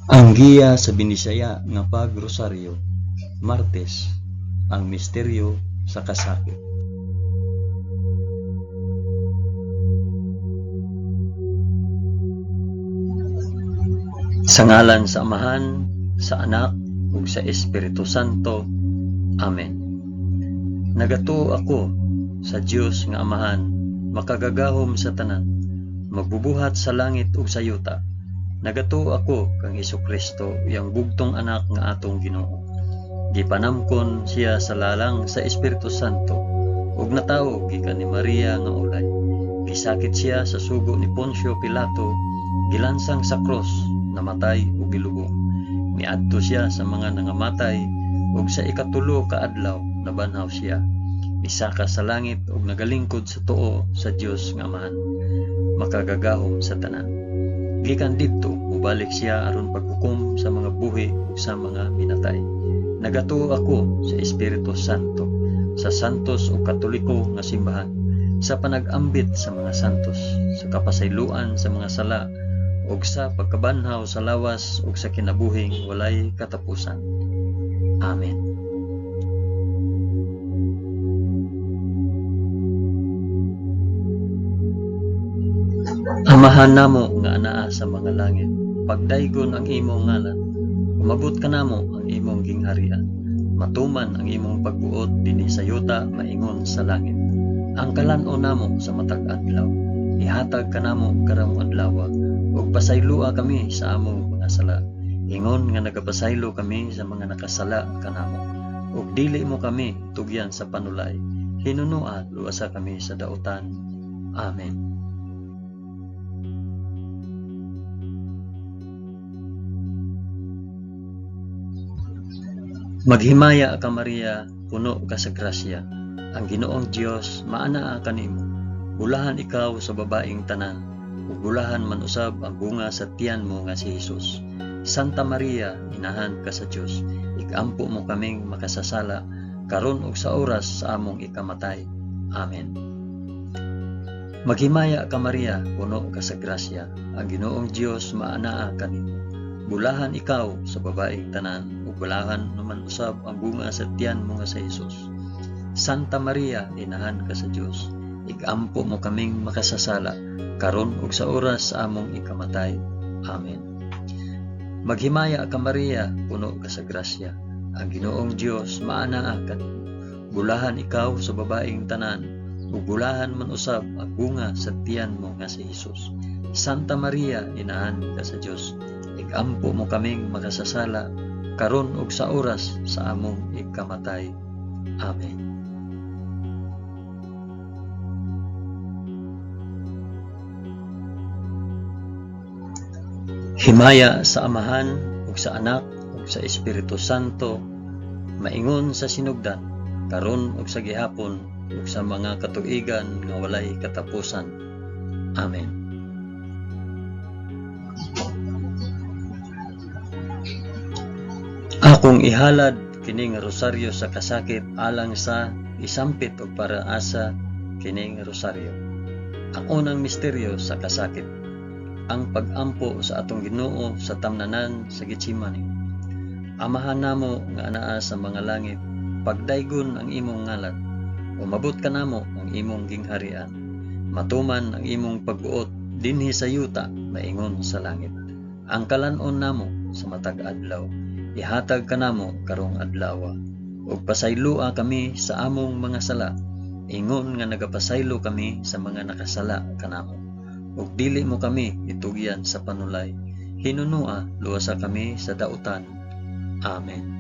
Ang giya sa Binisaya nga pag-rosaryo, Martes, ang misteryo sa kasakit. Sa ngalan sa Amahan, sa Anak, ug sa Espiritu Santo. Amen. Nagatuo ako sa Dios nga Amahan, makagagahom sa tanan, magbubuhat sa langit ug sa yuta. Nagatuo ako kang Hesukristo, iyang bugtong anak nga atong Ginoo. Gipanamkon siya sa lalang sa Espiritu Santo, ug natawo gikan ni Maria nga ulay. Gisakit siya sa sugo ni Poncio Pilato, gilansang sa krus, namatay ug gilubong. Miadto siya sa mga nangamatay, ug sa ikatulo ka adlaw nabanhaw siya. Misaka sa langit ug nagalingkod sa tuo sa Dios nga Amahan, makagagahom sa tanan. Gikan didto mobalik siya aron paghukom sa mga buhi ug sa mga minatay. Nagatuo ako sa Espiritu Santo, sa santos ug katoliko nga simbahan, sa panag-ambit sa mga santos, sa kapasayloan sa mga sala, ug sa pagkabanhaw sa lawas ug sa kinabuhing walay katapusan. Amen. Amahan namo nga anaa sa mga langit, pagdaygon ang imong ngalan, umabot kanamo ang imong gingharian, matuman ang imong pagbuot dinhi sa yuta maingon sa langit. Ang kalan-on namo sa matag adlaw, ihatag kanamo karong adlaw, ug pasayloa kami sa among mga sala, ingon nga nagapasaylo kami sa mga nakasala kanamo. Ug dili mo kami tugyan sa panulay, hinunua luwasa kami sa dautan. Amen. Maghimaya ka Maria, puno ka sa grasya. Ang Ginoong Dios maanaa kanimo. Bulahan ikaw sa babaeng tanan, ug bulahan man usab ang bunga sa tiyan mo nga si Hesus. Santa Maria, inahan ka sa Dios, ikampo mo kaming makasasala karon ug sa oras sa among ikamatay. Amen. Maghimaya ka Maria, puno ka sa grasya. Ang Ginoong Dios maanaa kanimo. Bulahan ikaw sa babaeng tanan, ug bulahan naman usab ang bunga sa tiyan mo nga si Hesus. Santa Maria, inahan ka sa Dios, ikampo mo kaming makasasala, karon ug sa oras sa among ikamatay. Amen. Maghimaya ka Maria, puno ka sa grasya. Ang Ginoong Dios maanaa kanimo. Bulahan ikaw sa babaeng tanan, ug bulahan man usab ang bunga sa tiyan mo nga si Hesus. Santa Maria, inahan ka sa Dios, ikampo mo kaming makasasala, karon ug sa oras sa among ikamatay. Amen. Himaya sa Amahan ug sa Anak ug sa Espiritu Santo, maingon sa sinugdan, karon ug sa gihapon ug sa mga katuigan nga walay katapusan. Amen. Akong ihalad kini nga rosaryo sa kasakit alang sa isampit og para asa kini nga rosaryo. Ang unang misteryo sa kasakit, ang pag-ampo sa atong Ginoo sa tamnanan sa Getsemani. Amahan namo nga anaa sa mga langit, pagdaygon ang imong ngalan, umabot kanamo ang imong gingharian, matuman ang imong pagbuot dinhi sa yuta maingon sa langit. Ang kalan-on namo sa matag adlaw, ihatag kanamo karong adlaw, ug pasayloa kami sa among mga sala, ingon nga nagapasaylo kami sa mga nakasala kanamo. Ug dili mo kami itugyan sa panulay, hinunua luwasa kami sa dautan. Amen.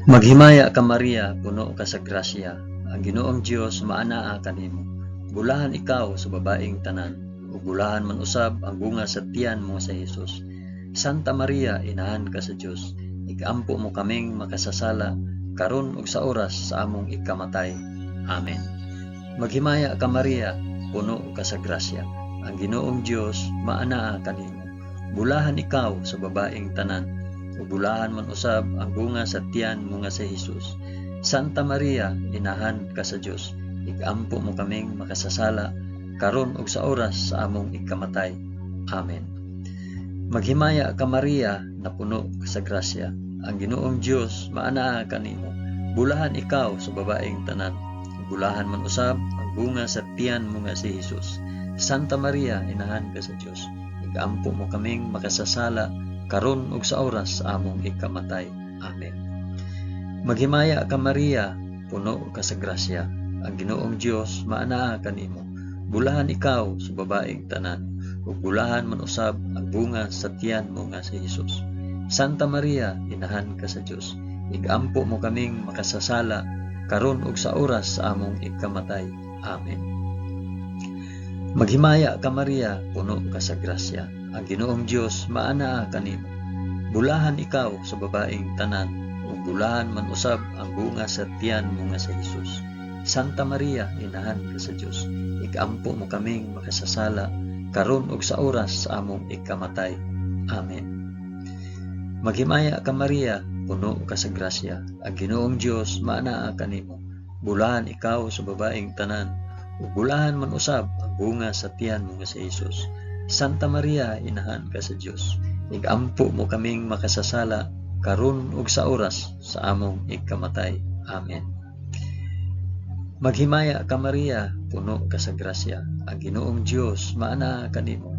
Maghimaya ka Maria, puno ka sa grasya. Ang Ginoong Dios maanaa kanimo. Bulahan ikaw sa babaeng tanan, ug bulahan man usab ang bunga sa tiyan mo sa Hesus. Santa Maria, inahan ka sa Dios, ikampo mo kaming makasasala, karon ug sa oras sa among ikamatay. Amen. Maghimaya ka Maria, puno ka sa grasya. Ang Ginoong Dios maanaa kanimo. Bulahan ikaw sa babaeng tanan, ug bulahan man usab ang bunga sa tiyan mo nga si Hesus. Santa Maria, inahan ka sa Dios, Igampo mo kaming makasasala, karon ug sa oras sa among ikamatay. Amen. Maghimaya ka Maria, napuno ka sa grasya. Ang Ginoong Dios maanaa kanimo. Bulahan ikaw sa babaeng tanan. Bulahan man usab ang bunga sa tiyan mo nga si Hesus. Santa Maria, inahan ka sa Dios. Igampo mo kaming makasasala karon ug sa oras sa among ikamatay. Amen. Maghimaya ka Maria, puno ka sa grasya. Ang Ginoong Dios maanaa kanimo. Bulahan ikaw sa babaeng tanan, ug bulahan man usab ang bunga sa tiyan mo nga si Hesus. Santa Maria, inahan ka sa Dios. Igampo mo kaming makasasala karon ug sa oras sa among ikamatay. Amen. Maghimaya ka Maria, puno ka sa grasya. Ang Ginoong Dios maanaa kanimo. Bulahan ikaw sa babaeng tanan, ug bulahan man usab ang bunga sa tiyan mo nga si Hesus. Santa Maria, inahan ka sa Dios. Igampo mo kaming makasasala karon ug sa oras sa among ikamatay. Amen. Maghimaya ka Maria, puno ka sa grasya. Ang Ginoong Dios maanaa kanimo. Bulahan ikaw sa babaeng tanan, ug bulahan man usab ang bunga sa tiyan mo nga si Hesus. Santa Maria, inahan ka sa Dios. Igampo mo kaming makasasala karon ug sa oras sa among ikamatay. Amen. Maghimaya ka Maria, puno ka sa grasya. Ang Ginoong Dios maanaa kanimo.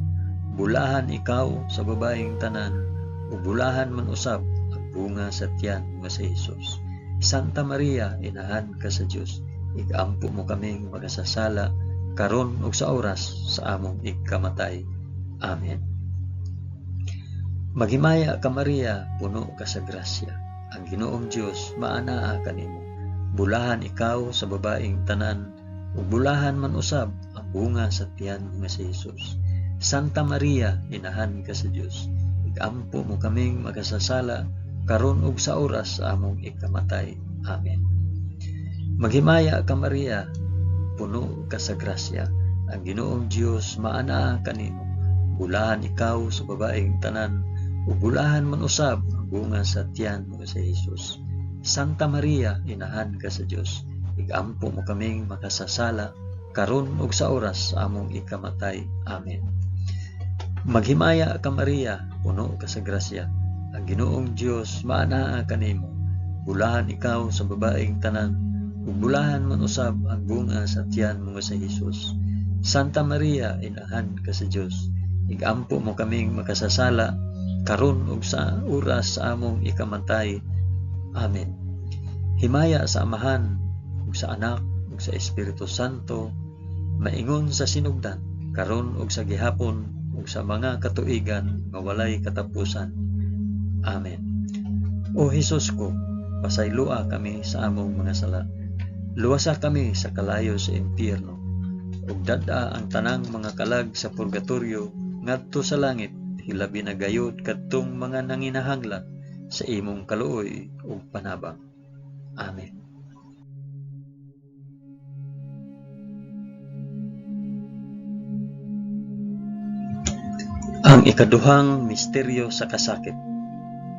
Bulahan ikaw sa babaeng tanan, ug bulahan man usab ang bunga sa tiyan mo nga si Hesus. Santa Maria, inahan ka sa Dios. Igampo mo kaming makasasala karon ug sa oras sa among ikamatay. Amen. Maghimaya ka Maria, puno ka sa grasya. Ang Ginoong Dios maanaa kanimo. Bulahan ikaw sa babaeng tanan, ug bulahan man usab ang bunga sa tiyan mo nga si Hesus. Santa Maria, inahan ka sa Dios. Igampo mo kaming makasasala karon ug sa oras sa among ikamatay. Amen. Maghimaya ka Maria, puno ka sa grasya. Ang Ginoong Dios maanaa kanimo. Bulahan ikaw sa babaeng tanan, ug bulahan man usab ang bunga sa tiyan mo nga si Hesus. Santa Maria, inahan ka sa Dios. Igampo mo kaming makasasala karon ug sa oras sa among ikamatay. Amen. Maghimaya ka Maria, puno ka sa grasya. Ang Ginoong Dios maanaa kanimo. Bulahan ikaw sa babaeng tanan, ug bulahan man usab ang bunga sa tiyan mo nga si Hesus. Santa Maria, inahan ka sa Dios. Igampo mo kaming makasasala karon ug sa oras sa among ikamatay. Amen. Himaya sa Amahan ug sa Anak ug sa Espiritu Santo, maingon sa sinugdan, karon ug sa gihapon ug sa mga katuigan nga walay katapusan. Amen. O Hesus ko, pasayloa kami sa among mga sala. Luwasa kami sa kalayo sa impyerno, ug dad-a ang tanang mga kalag sa purgatorio ngadto sa langit, hilabi na gayud kadtong mga nanginahanglan sa imong kaluoy ug panabang. Amen. Ang ikaduhang misteryo sa kasakit,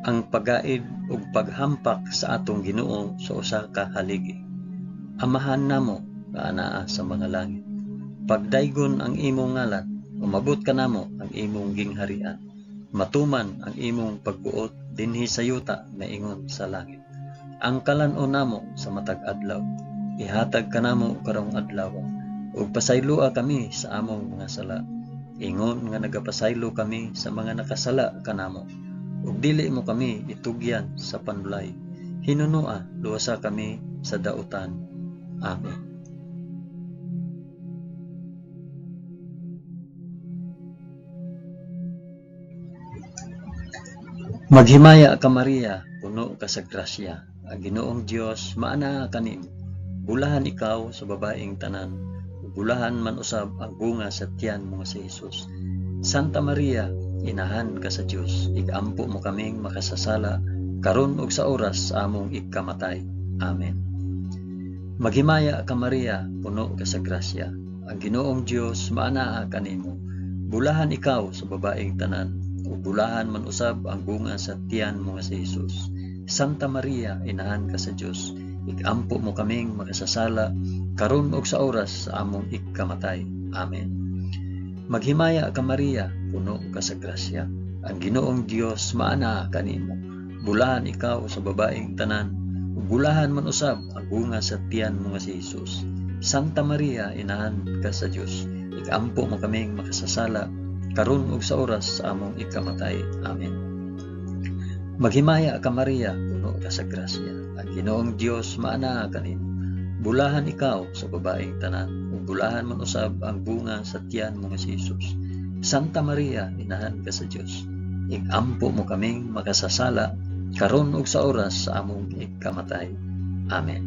ang pagaid ug paghampak sa atong Ginoo sa usa ka haligi. Amahan namo nga anaa sa mga langit. Pagdaygon ang imong ngalan, umabot kanamo ang imong gingharian. Matuman ang imong pagbuot dinhi sa yuta maingon sa langit. Ang kalan-on namo sa matag adlaw, ihatag kanamo karong adlaw, ug pasayloa kami sa among mga sala, ingon nga nagapasaylo kami sa mga nakasala kanamo. Ug dili mo kami itugyan sa panulay, hinunoa luwasa kami sa dautan. Amen. Maghimaya ka Maria, puno ka sa grasya. Ang Ginoong Dios maanaa kanimo. Bulahan ikaw sa babaeng tanan, ug bulahan man usab ang bunga sa tiyan mo nga si Hesus. Santa Maria, inahan ka sa Dios, igampo mo kaming makasasala karon ug sa oras sa among ikamatay. Amen. Maghimaya ka Maria, puno ka sa grasya. Ang Ginoong Dios maanaa kanimo. Bulahan ikaw sa babaeng tanan, ug bulahan man usab ang bunga sa tiyan mo nga si Hesus. Santa Maria, inahan ka sa Dios, igampo mo kaming makasasala karon ug sa oras sa among ikamatay. Amen. Maghimaya ka Maria, puno ka sa grasya. Ang Ginoong Dios maanaa kanimo. Bulahan ikaw sa babaeng tanan, ug bulahan man usab ang bunga sa tiyan mo nga si Jesus. Santa Maria, inahan ka sa Dios, ikampo mo kaming makasasala, karon ug sa oras sa among ikamatay. Amen. Maghimaya ka Maria, puno ka sa grasya. Ang Ginoong Dios maanaa kanimo. Bulahan ikaw sa babaeng tanan, ug bulahan man usab ang bunga sa tiyan mo nga si Jesus. Santa Maria, inahan ka sa Dios, ikampo mo kaming makasasala, karon ug sa oras sa among ikamatay. Amen.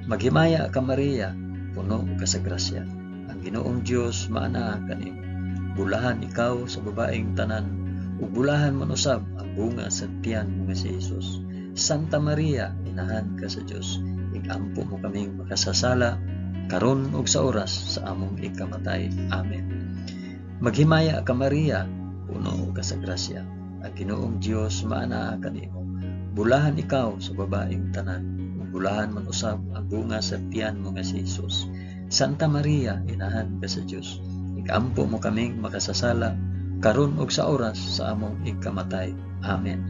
Maghimaya ka Maria, puno ka sa grasya. Ang Ginoong Dios maanaa kanimo. Bulahan ikaw sa babaeng tanan, ug bulahan man usab ang bunga sa tiyan mo nga si Jesus. Santa Maria, inahan ka sa Dios, ikampo mo kaming makasasala, karon ug sa oras sa among ikamatay. Amen. Maghimaya ka Maria, puno ka sa grasya. Ang Ginoong Dios maanaa kanimo. Bulahan ikaw sa babaeng tanan, ug bulahan man usab ang bunga sa tiyan mo nga si Jesus. Santa Maria, inahan ka sa Dios, ikampo mo kaming makasasala, karon ug sa oras sa among ikamatay. Amen.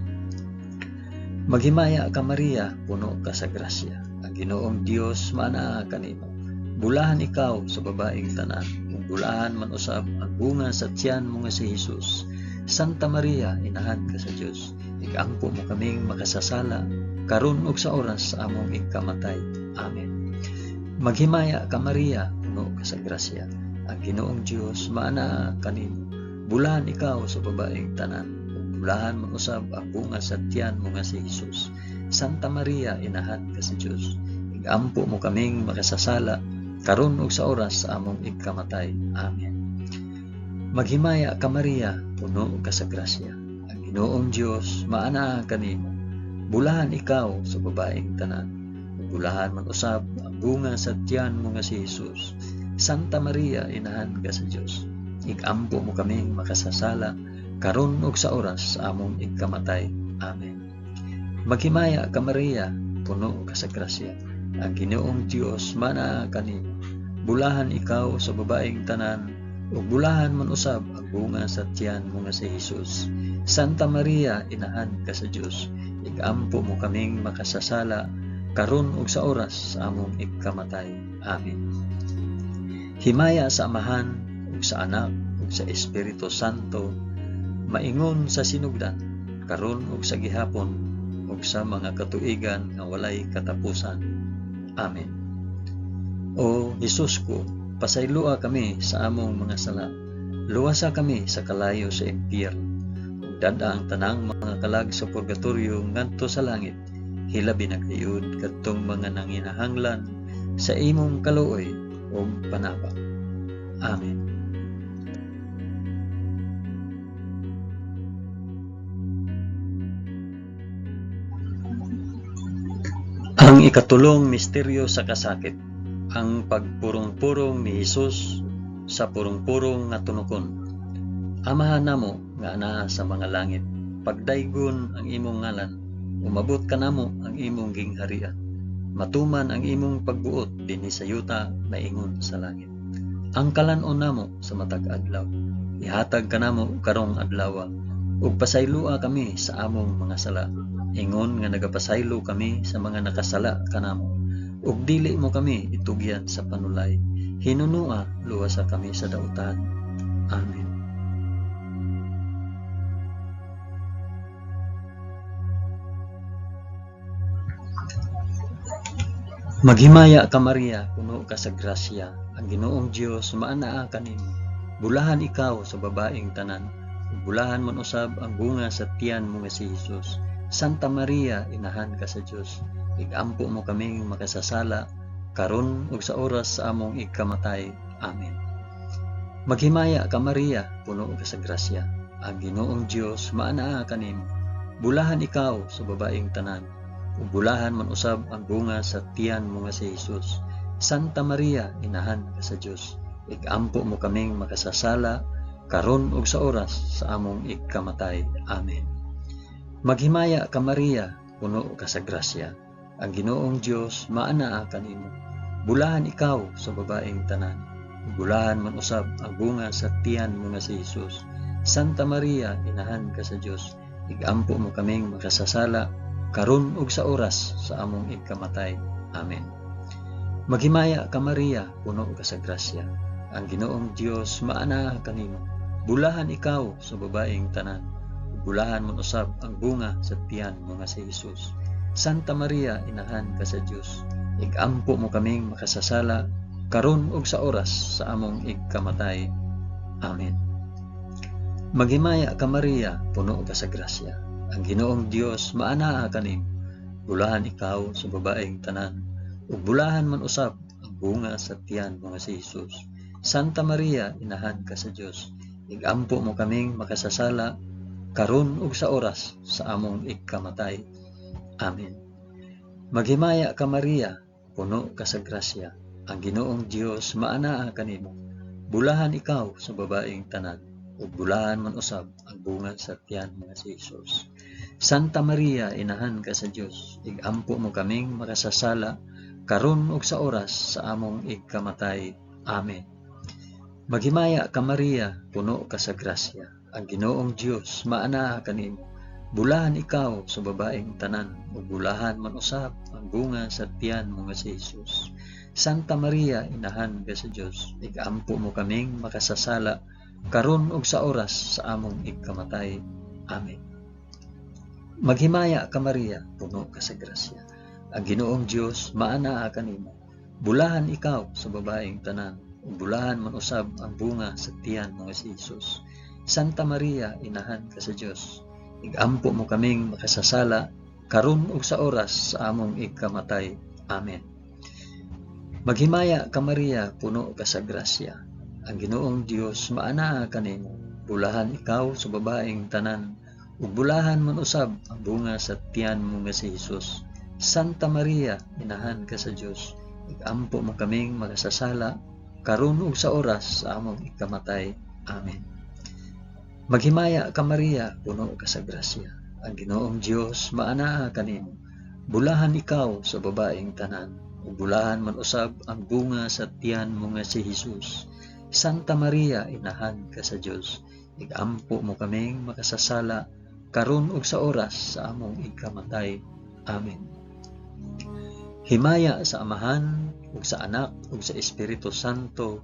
Maghimaya ka Maria, puno ka sa grasya. Ang Ginoong Dios maanaa kanimo. Bulahan ikaw sa babaeng tanan, ug bulahan man usab ang bunga sa tiyan mo nga si Jesus. Santa Maria, inahan ka sa Dios, ikampo mo kaming makasasala, karon ug sa oras sa among ikamatay. Amen. Maghimaya ka Maria, puno ka sa grasya. Ang Ginoong Dios maanaa kanimo. Bulahan ikaw sa babaeng tanan, ug bulahan man usab ang bunga sa tiyan mo nga si Jesus. Santa Maria, inahan ka sa Dios, ikampo mo kaming makasasala, karon ug sa oras sa among ikamatay. Amen. Maghimaya ka Maria, puno ka sa grasya. Ang Ginoong Dios maanaa kanimo. Bulahan ikaw sa babaeng tanan, ug bulahan man usab ang bunga sa tiyan mo nga si Jesus. Santa Maria, inahan ka sa Dios, ikampo mo kaming makasasala, karon ug sa oras sa among ikamatay. Amen. Maghimaya ka Maria, puno ka sa grasya. Ang Ginoong Dios maanaa kanimo. Bulahan ikaw sa babaeng tanan, ug bulahan man usab ang bunga sa tiyan mo nga si Jesus. Santa Maria, inahan ka sa Dios, ikampo mo kaming makasasala, karon ug sa oras sa among ikamatay. Amen. Himaya sa Amahan, ug sa Anak, ug sa Espiritu Santo, maingon sa sinugdan, karon ug sa gihapon, ug sa mga katuigan nga walay katapusan. Amen. O Hesus ko, pasayloa kami sa among mga sala. Luwasa kami sa kalayo sa impyerno. Ug dad-a ang tanang mga kalag sa purgatorio ngadto sa langit. Hilabi na gayud kadtong mga nanginahanglan sa imong kaluoy ug panabang. Amen. Ang ikatulong misteryo sa kasakit, ang pagpurong-purong ni Hesus sa purong-purong nga tunokon. Amahan namo nga anaa sa mga langit, pagdaygon ang imong ngalan, umabot kanamo ang imong gingharian. Matuman ang imong pagbuot dinhi sa yuta maingon sa langit. Ang kalan-on namo sa matag adlaw, ihatag kanamo karong adlawa, ug pasayloa kami sa among mga sala, ingon nga nagapasaylo kami sa mga nakasala kanamo. Ug dili mo kami itugyan sa panulay, hinunua luwasa kami sa dautan. Amen. Maghimaya ka Maria, puno ka sa grasya, ang Ginoong Dios maanaa kanimo. Bulahan ikaw sa babaeng tanan, ug bulahan man usab ang bunga sa tiyan mo nga si Hesus. Santa Maria, inahan ka sa Dios, igampo mo kaming makasasala, karon ug sa oras sa among ikamatay. Amen. Maghimaya ka Maria, puno ka sa grasya, ang Ginoong Dios maanaa kanimo. Bulahan ikaw sa babaeng tanan, ug bulahan man usab ang bunga sa tiyan mo nga si Hesus. Santa Maria, inahan ka sa Dios, igampo mo kaming makasasala, karon ug sa oras sa among ikamatay. Amen. Maghimaya ka Maria, puno ka sa grasya, ang Ginoong Dios maanaa kanimo. Bulahan ikaw sa babaeng tanan, ug bulahan man usab ang bunga sa tiyan mo nga si Hesus. Santa Maria, inahan ka sa Dios, igampo mo kaming makasasala karon ug sa oras sa among igkamatay. Amen. Maghimaya ka Maria, puno ka sa grasya. Ang Ginoong Dios maanaa kanimo. Bulahan ikaw sa babaeng tanan, ug bulahan man usab ang bunga sa tiyan mo nga si Hesus. Santa Maria, inahan ka sa Dios, igampo mo kaming makasasala karon ug sa oras sa among igkamatay. Amen. Maghimaya ka Maria, puno ka sa grasya. Ang Ginoong Dios maanaa kanimo. Bulahan ikaw sa babaeng tanan, ug bulahan man usab ang bunga sa tiyan mo nga si Hesus. Santa Maria, inahan ka sa Dios, igampo mo kaming makasasala karon ug sa oras sa among igkamatay. Amen. Maghimaya ka Maria, puno ka sa grasya. Ang Ginoong Dios maanaa kanimo. Bulahan ikaw sa babaeng tanan, ug bulahan man usab ang bunga sa tiyan mo nga si Hesus. Santa Maria, inahan ka sa Dios, igampo mo kaming makasasala karon ug sa oras sa among igkamatay. Amen. Maghimaya ka Maria, puno ka sa grasya. Ang Ginoong Dios maanaa kanimo. Bulahan ikaw sa babaeng tanan, ug bulahan man usab ang bunga sa tiyan mo nga si Hesus. Santa Maria, inahan ka sa Dios, igampo mo kaming makasasala karon ug sa oras sa among igkamatay. Amen. Maghimaya ka Maria, puno ka sa grasya. Ang Ginoong Dios maanaa kanimo. Bulahan ikaw sa babaeng tanan, ug bulahan man usab ang bunga sa tiyan mo nga si Hesus. Santa Maria, inahan ka sa Dios, igampo mo kaming makasasala karon ug sa oras sa among igkamatay. Amen. Maghimaya ka Maria, puno ka sa grasya. Ang Ginoong Dios maanaa kanimo. Bulahan ikaw sa babaeng tanan, ug bulahan man usab ang bunga sa tiyan mo nga si Hesus. Santa Maria, inahan ka sa Dios, igampo mo kaming makasasala karon ug sa oras sa among ikamatay. Amen. Maghimaya ka Maria, puno ka sa grasya. Ang Ginoong Dios maanaa kanimo. Bulahan ikaw sa babaeng tanan, ug bulahan man usab ang bunga sa tiyan mo nga si Hesus. Santa Maria, inahan ka sa Dios, igampo mo kaming makasasala karon ug sa oras sa among ikamatay. Amen. Himaya sa Amahan ug sa Anak ug sa Espiritu Santo,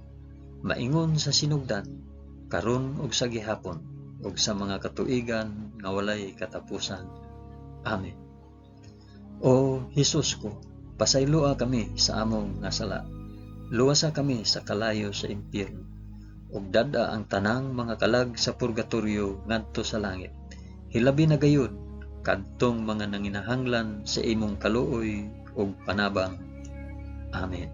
maingon sa sinugdan, karon ug sa gihapon, ug sa mga katuigan nga walay katapusan. Amen. O Hesus ko, pasayloa kami sa among nga sala. Luwasa kami sa kalayo sa impyerno, ug dad-a ang tanang mga kalag sa purgatorio ngadto sa langit. Hilabi na gayud kadtong mga nanginahanglan sa imong kaluoy ug panabang. Amen.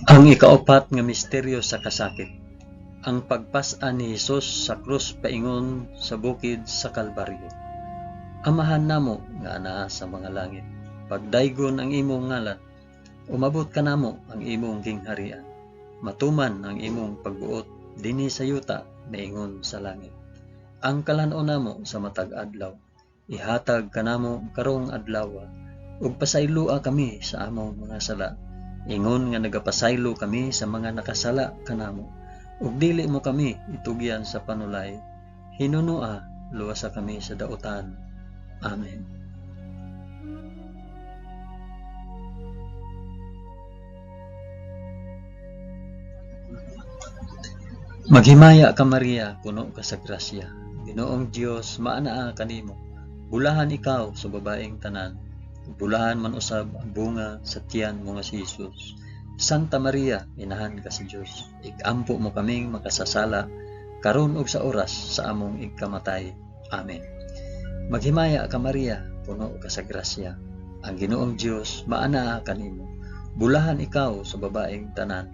Ang ikaapat nga misteryo sa kasakit, ang pagpas-an ni Hesus sa krus paingon sa bukid sa Kalbaryo. Amahan namo nga anaa sa mga langit, pagdaygon ang imong ngalan, umabot kanamo ang imong gingharian, matuman ang imong pagbuot dinhi sa yuta maingon sa langit. Ang kalan-on namo sa matag adlaw, ihatag kanamo karong adlaw, ug pasayloa kami sa among mga sala, ingon nga nagapasaylo kami sa mga nakasala kanamo, ug dili mo kami itugyan sa panulay, hinunoa luwasa kami sa dautan. Amen. Maghimaya ka Maria, puno ka sa grasya. Ginoong Dios maanaa kanimo. Bulahan ikaw sa babaeng tanan, ug bulahan man usab ang bunga sa tiyan mo nga si Hesus. Santa Maria, inahan ka sa Dios, igampo mo kaming makasasala karon ug sa oras sa among igkamatay. Amen. Maghimaya ka Maria, puno ka sa grasya. Ang Ginoong Dios maanaa kanimo. Bulahan ikaw sa babaeng tanan,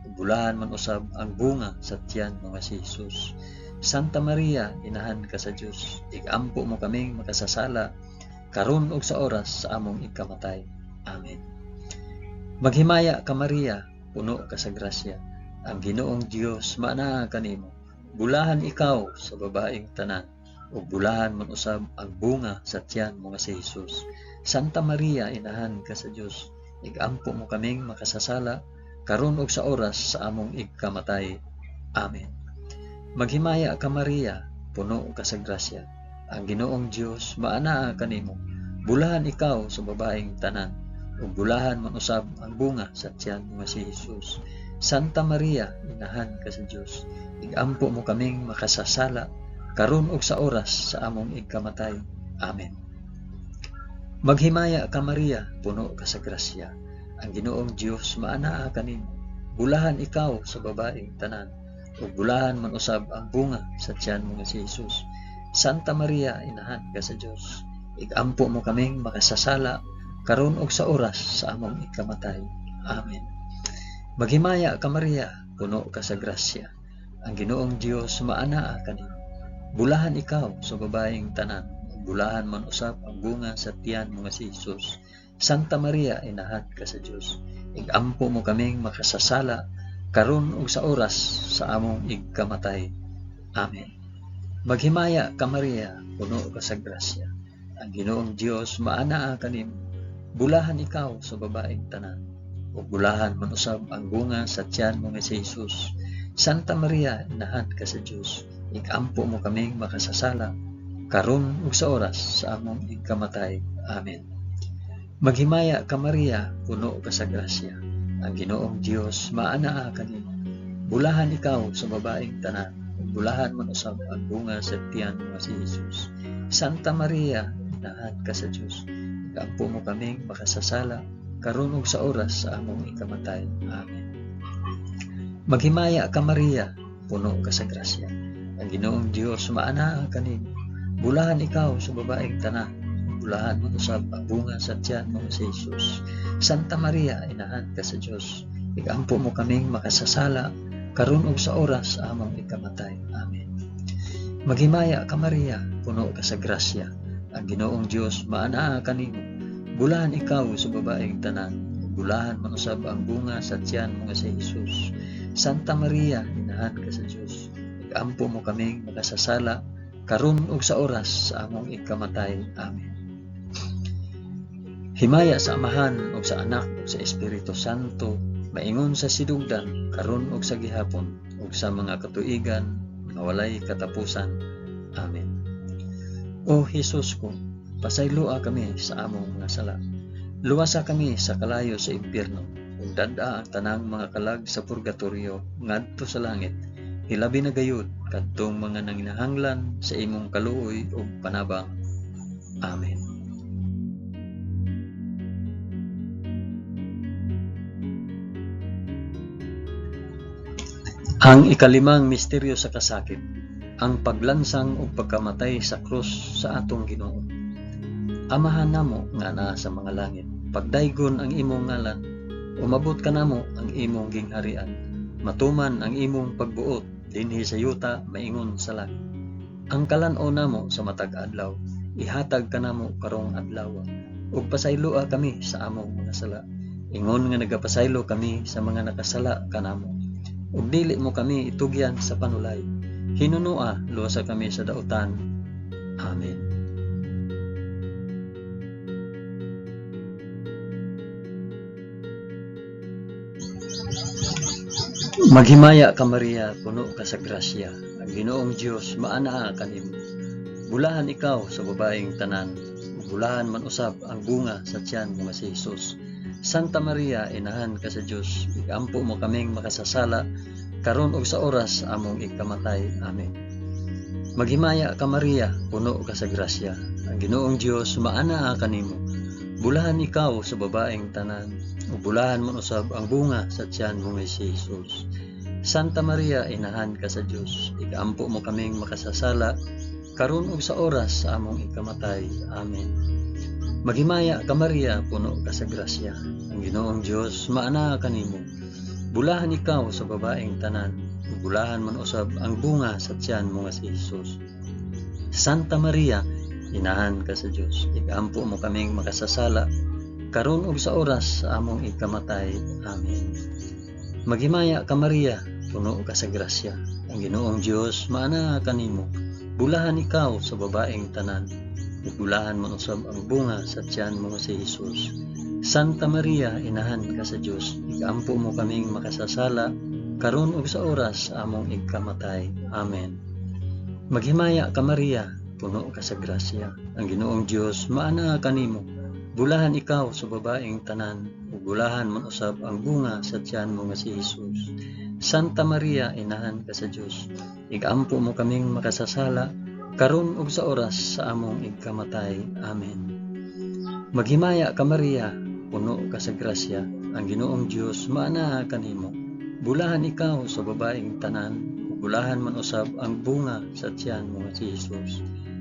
ug bulahan man usab ang bunga sa tiyan mo nga si Hesus. Santa Maria, inahan ka sa Dios, igampo mo kaming makasasala karon ug sa oras sa among igkamatay. Amen. Maghimaya ka Maria, puno ka sa grasya. Ang Ginoong Dios maanaa kanimo. Bulahan ikaw sa babaeng tanan, ug bulahan man usab ang bunga sa tiyan mo nga si Hesus. Santa Maria, inahan ka sa Dios, igampo mo kaming makasasala karon ug sa oras sa among igkamatay. Amen. Maghimaya ka Maria, puno ka sa grasya. Ang Ginoong Dios maanaa kanimo. Bulahan ikaw sa babaeng tanan, ug bulahan man usab ang bunga sa tiyan mo nga si Hesus. Santa Maria, inahan ka sa Dios, igampo mo kaming makasasala karon ug sa oras sa among igkamatay. Amen. Maghimaya ka Maria, puno ka sa grasya. Ang Ginoong Dios maanaa kanimo. Bulahan ikaw sa babaeng tanan, ug bulahan man usab ang bunga sa tiyan mo nga si Hesus. Santa Maria, inahan ka sa Dios, igampo mo kaming makasasala karon ug sa oras sa among ikamatay. Amen. Maghimaya ka Maria, puno ka sa grasya. Ang Ginoong Dios maanaa kanimo. Bulahan ikaw sa babaeng tanan, ug bulahan man usab ang bunga sa tiyan mo nga si Hesus. Santa Maria, inahan ka sa Dios, igampo mo kaming makasasala karon ug sa oras sa among igkamatay. Amen. Maghimaya ka Maria, puno ka sa grasya. Ang Ginoong Dios maanaa kanimo. Bulahan ikaw sa babaeng tanan, ug bulahan man usab ang bunga sa tiyan mo nga si Hesus. Santa Maria, inahan ka sa Dios, igampo mo kaming makasasala karon ug sa oras sa among igkamatay. Amen. Maghimaya ka Maria, puno ka sa grasya. Ang Ginoong Dios maanaa kanimo. Bulahan ikaw sa babaeng tanan, ug bulahan man usab ang bunga sa tiyan mo nga si Hesus. Santa Maria, inahan ka sa Dios, igampo mo kaming makasasala karon ug sa oras sa among ikamatay. Amen. Maghimaya ka Maria, puno ka sa grasya. Ang Ginoong Dios maanaa kanimo. Bulahan ikaw sa babaeng tanan, bulahan man usab ang bunga sa tiyan mo nga si Hesus. Santa Maria, inahan ka sa Dios, igampo mo kaming makasasala karon ug sa oras sa among ikamatay. Amen. Maghimaya ka Maria, puno ka sa grasya. Ang Ginoong Dios maanaa kanimo. Bulahan ikaw sa babaeng tanan, ug bulahan man usab ang bunga sa tiyan mo nga si Hesus. Santa Maria, inahan ka sa Dios, igampo mo kaming makasasala karon ug sa oras sa among ikamatay. Amen. Himaya sa Amahan ug sa Anak ug sa Espiritu Santo, maingon sa sidugdan karon ug sa gihapon ug sa mga katuigan nga walay katapusan. Amen. O Hesus ko, pasayloa kami sa among mga sala. Luwasa kami sa kalayo sa impyerno ug dad-a ang tanang mga kalag sa purgatorio ngadto sa langit. Hilabi na gayud kadtong mga nanginahanglan sa imong kaluoy ug panabang. Amen. Ang ikalimang misteryo sa kasakit, ang paglansang ug pagkamatay sa krus sa atong Ginoo. Amahan namo nga naa sa mga langit, pagdaygon ang imong ngalan, umabot kanamo ang imong gingharian, matuman ang imong pagbuot dinhi sa yuta maingon sa langit. Ang kalan-on namo sa matag adlaw, ihatag kanamo karong adlaw, ug pasayloa kami sa among mga sala, ingon nga nagapasaylo kami sa mga nakasala kanamo. Ug dili mo kami itugyan sa panulay, hinunua luwasa kami sa dautan. Amen. Maghimaya ka Maria, puno ka sa grasya. Ang Ginoong Dios maanaa kanimo. Bulahan ikaw sa babaeng tanan, ug bulahan man usab ang bunga sa tiyan mo nga si Hesus. Santa Maria, inahan ka sa Dios, igampo mo kaming makasasala karon ug sa oras sa among ikamatay. Amen. Maghimaya ka Maria, puno ka sa grasya. Ang Ginoong Dios maanaa kanimo. Bulahan ikaw sa babaeng tanan, ug bulahan man usab ang bunga sa tiyan mo nga si Hesus. Santa Maria, inahan ka sa Dios, igampo mo kaming makasasala karon ug sa oras sa among ikamatay. Amen. Maghimaya ka Maria, puno ka sa grasya. Ang Ginoong Dios maanaa kanimo. Bulahan ikaw sa babaeng tanan, ug bulahan man usab ang bunga sa tiyan mo nga si Hesus. Santa Maria, inahan ka sa Dios, igampo mo kaming makasasala karon ug sa oras sa among ikamatay. Amen. Maghimaya ka Maria, puno ka sa grasya. Ang Ginoong Dios maanaa kanimo. Bulahan ikaw sa babaeng tanan, ug bulahan man usab ang bunga sa tiyan mo nga si Hesus. Santa Maria, inahan ka sa Dios, igampo mo kaming makasasala, karon ug sa oras sa among igkamatay. Amen. Maghimaya ka Maria, puno ka sa grasya. Ang Ginoong Dios maanaa kanimo. Bulahan ikaw sa babaeng tanan, ug bulahan man usab ang bunga sa tiyan mo nga si Hesus. Santa Maria, inahan ka sa Dios, igampo mo kaming makasasala, karon ug sa oras sa among igkamatay. Amen. Maghimaya ka Maria, puno ka sa grasya. Ang Ginoong Dios maanaa kanimo. Bulahan ikaw sa babaeng tanan, ug bulahan man usab ang bunga sa tiyan mo nga si Hesus.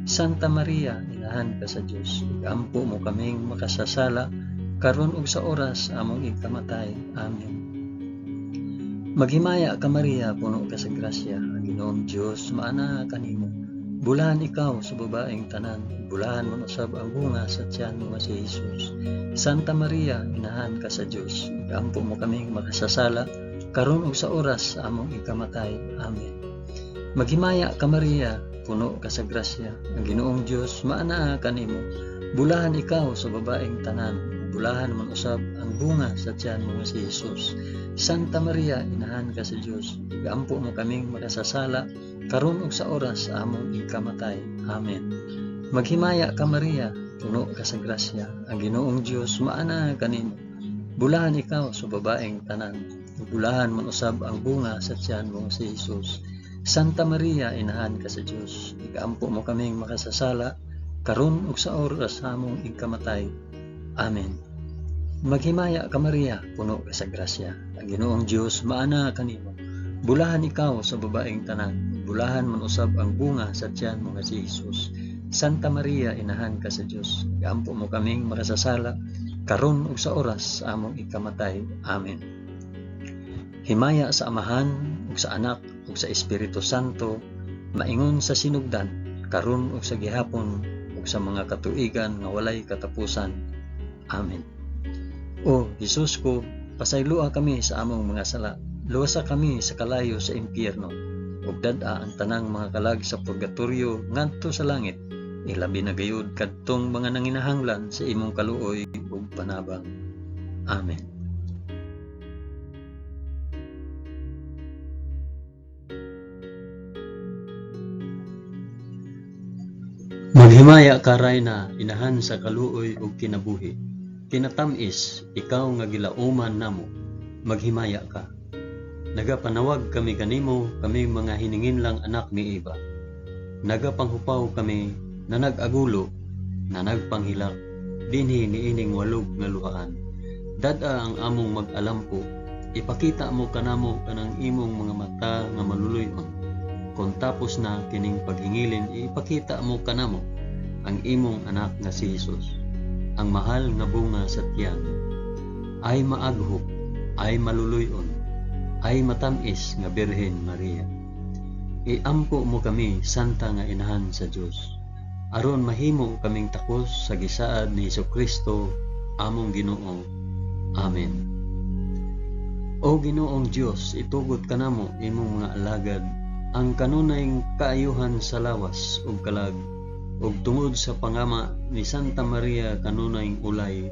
Santa Maria, inahan ka sa Dios, igampo mo kaming makasasala, karon ug sa oras among igkamatay. Amen. Maghimaya ka Maria, puno ka sa grasya, ang Ginoong Dios maanaa kanimo. Bulahan ikaw sa babaeng tanan, bulahan man usab ang bunga sa tiyan mo nga si Hesus. Santa Maria, inahan ka sa Dios, igampo mo kaming makasasala, karon ug sa oras sa among ikamatay. Amen. Maghimaya ka Maria, puno ka sa grasya, ang Ginoong Dios maanaa kanimo. Bulahan ikaw sa babaeng tanan, bulahan man usab ang bunga sa tiyan mo nga si Hesus. Santa Maria, inahan ka sa Dios, igampo mo kaming makasasala, karon ug sa oras sa among ikamatay. Amen. Maghimaya ka Maria, puno ka sa grasya, ang Ginoong Dios maanaa kanimo. Bulahan ikaw sa babaeng tanan, bulahan man usab ang bunga sa tiyan mo si Hesus. Santa Maria, inahan ka sa Dios, igampo mo kaming makasasala, karon ug sa oras sa among ikamatay. Amen. Maghimaya ka Maria, puno ka sa grasya. Ang Ginoong Dios maana kanimo. Bulahan ikaw sa babaeng tanan, bulahan man usab ang bunga sa tiyan mo nga si Hesus. Santa Maria, inahan ka sa Dios, iampo mo kaming makasasala, karon ug sa oras sa among ikamatay. Amen. Himaya sa Amahan ug sa Anak ug sa Espiritu Santo, maingon sa sinugdan, karon ug sa gihapon ug sa mga katuigan nga walay katapusan. Amen. O Hesus ko, pasayloa kami sa among mga sala, luwasa kami sa kalayo sa impyerno, ug dad-a ang tanang mga kalag sa purgatorio ngadto sa langit, ilabi na gayud kadtong mga nanginahanglan sa imong kaluoy ug panabang. Amen. Maghimaya ka Rayna, inahan sa kaluoy ug kinabuhi. Kinatam-is, ikaw nga gilauman namo, maghimaya ka. Nagapanawag kami kanimo, kami mga hininginlang anak ni Eva. Nagapanghupaw kami na nag-agulo, na nagpanghilak, dinhi niining walog nga luhaan. Dad-a ang among mag-alampo, ipakita mo kanamo kanang imong mga mata nga maluluy-on. Kon tapos na kining paghingilin, ipakita mo kanamo ang imong anak nga si Hesus, ang mahal nga bunga sa tiyan. Ay maaghop, ay maluluy-on, ay matam-is nga Birhen Maria. Iampo mo kami, Santa nga Inahan sa Dios, aron mahimo kaming takos sa gisaad ni Hesukristo among Ginoo. Amen. O Ginoong Dios, itugot kanamo imong mga alagad ang kanunay kaayuhan sa lawas ug kalag, ug tungod sa pangama ni Santa Maria kanunay ulay,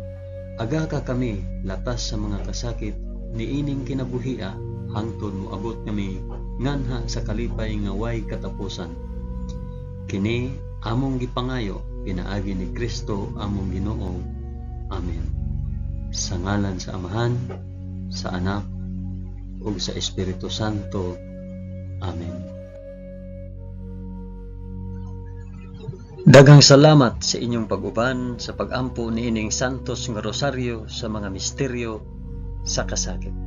aga ka kami latas sa mga kasakit niining kinabuhia hangtod moabot kami nganha sa kalipay nga way katapusan. Kini among gipangayo pinaagi ni Kristo among Ginoo. Amen. Sa ngalan sa Amahan, sa Anak, ug sa Espiritu Santo. Amen. Daghang salamat sa inyong pag-uban sa pag-ampo niining Santos nga Rosaryo sa mga misteryo sa kasakit.